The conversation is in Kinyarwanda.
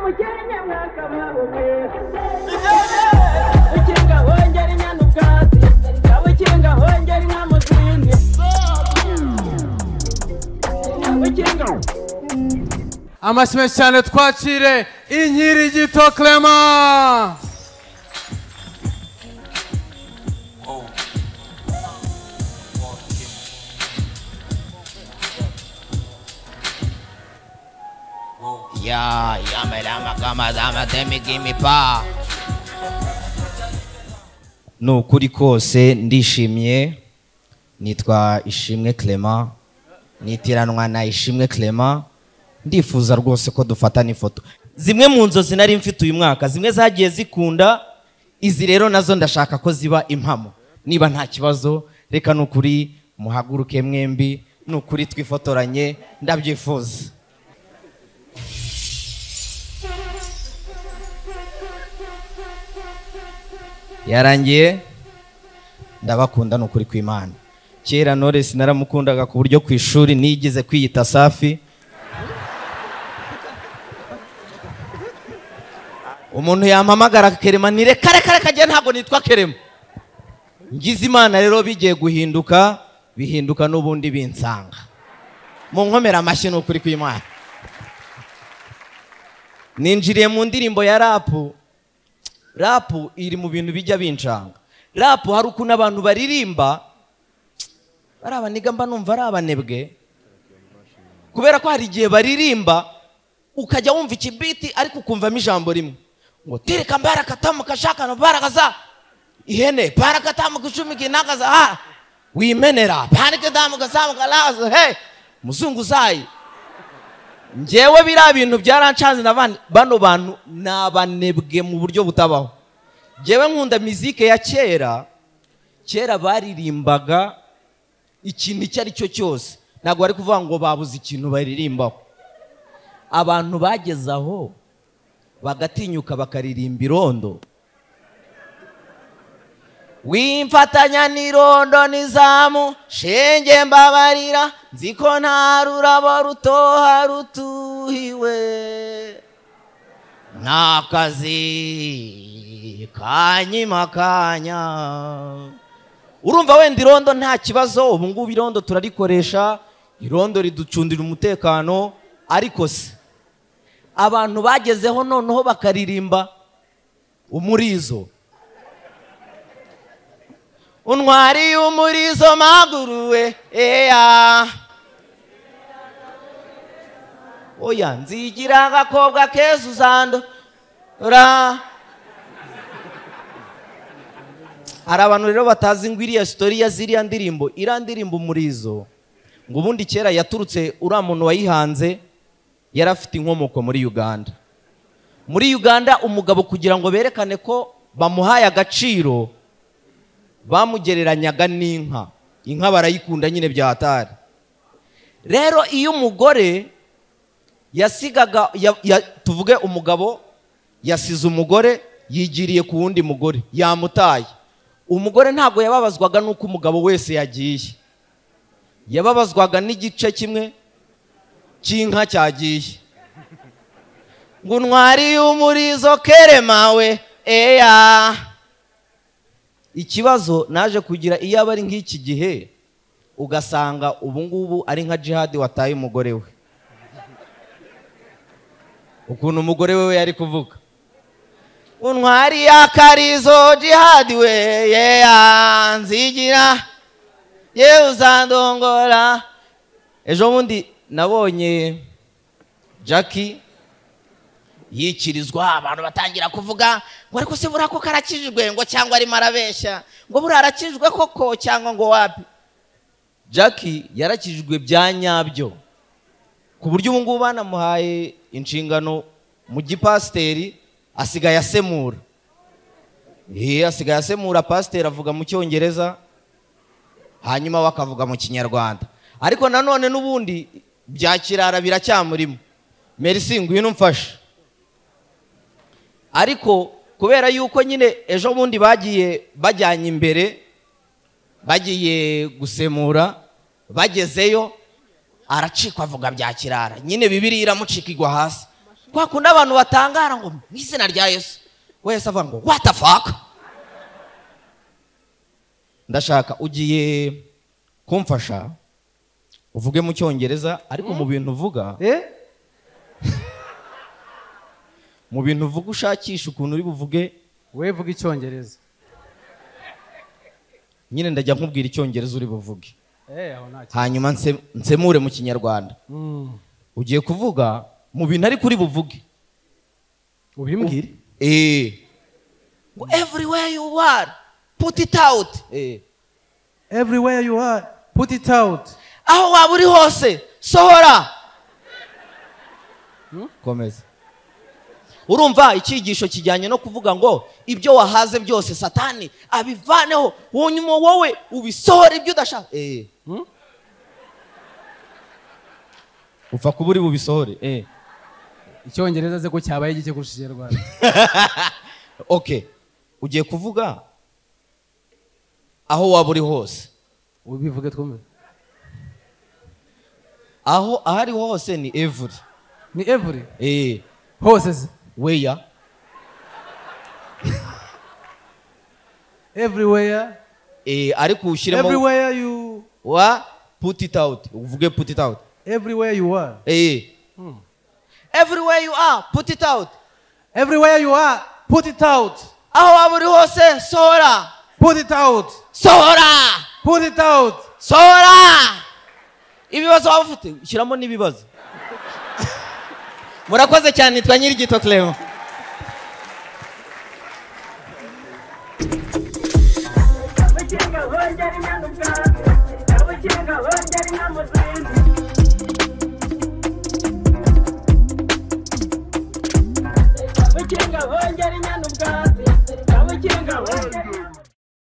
Umukenye mwakababwe Ukinga hongera inyana ubwatsi Ukinga hongera inka mu zindi Ukinga. Amashyi menshi cyane twakire Inkirigito Clement. Ya yamelama kama dama demi gimi pa. Ni ukuri kose ndishimye, nitwa Ishimwe Clement, nitiranwa na Ishimwe Clement. Ndifuza rwose ko dufatana ifoto. Zimwe mu nzozi nari mfite uyu mwaka, zimwe zagiye zikunda, izi rero nazo ndashaka ko ziba impamo. Niba nta kibazo, reka nukuri muhaguruke mwembi, nukuri twifotoranye, ndabyifuza. Yarangiye, ndabakunda nukuri kw'Imana. Kera Knowless naramukundaga ku buryo ku ishuri nigeze kwiyita Safi. Umuntu yampamagara Kerema ni reka reka reka njye ntabwo nitwa Kerema. Ngize Imana rero bigiye guhinduka, bihinduka n'ubundi binsanga. Munkomera amashyi nukuri kw'Imana. Ninjiriye mu ndirimbo ya rap. Rap iri mu bintu bijya bincanga. Rap hari ukuntu abantu baririmba ari abaniga mba numva ari abanebwe, kubera ko hari igihe baririmba ukajya wumva ikibiti ariko ukumvamo ijambo rimwe ngo tereka mbarakatamuka shaka no barakaza ihene barakatamuka ushumiki nakaza ha wimenera barakatamuka samuka lazo hey muzunguzayi. Njyewe biriya bintu byarancanze na bano bantu nabanebwe mu buryo butabaho. Njyewe nkunda mizike ya kera. Kera baririmbaga ikintu icyo ari cyo cyose, ntabwo bari kuvuga ngo babuze ikintu baririmbaho. Abantu bageze aho bagatinyuka bakaririmba irondo. Wimfatanya n'irondo n'izamu shenge mbabarira nziko nta rurabo rutoha rutuhiwe nta kazi kanyima kanya. Urumva wenda irondo nta kibazo, ubu ngubu irondo turarikoresha, irondo riducundira umutekano, ariko se abantu bagezeho noneho bakaririmba umurizo. Untwari umurizo maguruwe eya oya nzigira agakobwa keza uzando ra. Hari abantu rero batazi ngo iriya story ya ziriya ndirimbo, iriya ndirimbo umurizo ngo ubundi kera yaturutse uriya muntu wayihanze yari afite inkomoko muri Uganda. Muri Uganda umugabo kugira ngo berekane ko bamuhaye agaciro bamugereranyaga n'inka. Inka barayikunda nyine bya hatari. Rero iyo umugore yasigaga tuvuge umugabo yasize umugore yigiriye ku wundi mugore yamutaye, umugore ntabwo yababazwaga nuko umugabo wese yagiye, yababazwaga n'igice kimwe cy'inka cyagiye. Ngo ntwari umurizo Kerema we eya. Ikibazo naje kugira iyo aba ari nk'iki gihe ugasanga ubu ngubu ari nka Jihad wataye umugore we, ukuntu umugore we yari kuvuga untwari yakarizo Jihad we yeya nzigira ye uzandongora. Ejo bundi nabonye Jackie yikirizwa abantu batangira kuvuga ngo ariko se burako karakijwe ngo cyangwa arimo arabeshya ngo burarakijwe koko cyangwa ngo wapi. Jackie yarakijwe bya nyabyo ku buryo ubu ngubu banamuhaye inshingano mu gipasiteri, asigaye asemura. Asigaye asemura pasiteri avuga mu Cyongereza hanyuma bakavuga mu Kinyarwanda, ariko nanone n'ubundi bya kirara biracyamurimo. Merci ngwino mfashe. Ariko kubera yuko nyine ejo bundi bagiye bajyanye imbere bagiye gusemura, bagezeyo aracikwa avuga bya kirara nyine Bibiliya iramucika igwa hasi. Kwa kundi abantu batangara ngo mu izina rya Yesu, wese avuga ngo what the fuck. Ndashaka ugiye kumfasha uvuge mu Cyongereza, ariko mu bintu uvuga, mu bintu uvuga ushakisha ukuntu uri buvuge. We vuga Icyongereza. Nyine ndajya nkubwira Icyongereza uri buvuge, Aho nta kibazo. hanyuma nsemure mu Kinyarwanda. Ugiye kuvuga mu bintu ariko uri buvuge. Ubimbwire. Ngo everywhere you are, put it out. Everywhere you are, put it out. Aho waba uri hose sohora. Komeza. Urumva icyigisho kijyanye no kuvuga ngo ibyo wahaze byose Satani abivaneho, hanyuma wowe ubisohore ibyo udashaka. Upfa kuba uri bubisohore. Icyongereza ze ko cyabaye gike kurusha Ikinyarwanda. Okay, ugiye kuvuga aho waba uri hose. Ubivuge twumve. Aho ahari hose ni every. Ni every? Hose se? Where? Everywhere. Ariko ushyiremo everywhere you wa put it out. Uvuge put it out. Everywhere you are. Everywhere you are, put it out. Everywhere you are, put it out. Aho waba uri hose sohora. Put it out. Sohora. Put it out. Sohora. Ibibazo waba ufite shyiramo n'ibibazo. Murakoze cyane, nitwa Nyirigito Clement. Abakinga bongera inyana ubwatsi, abakinga bongera.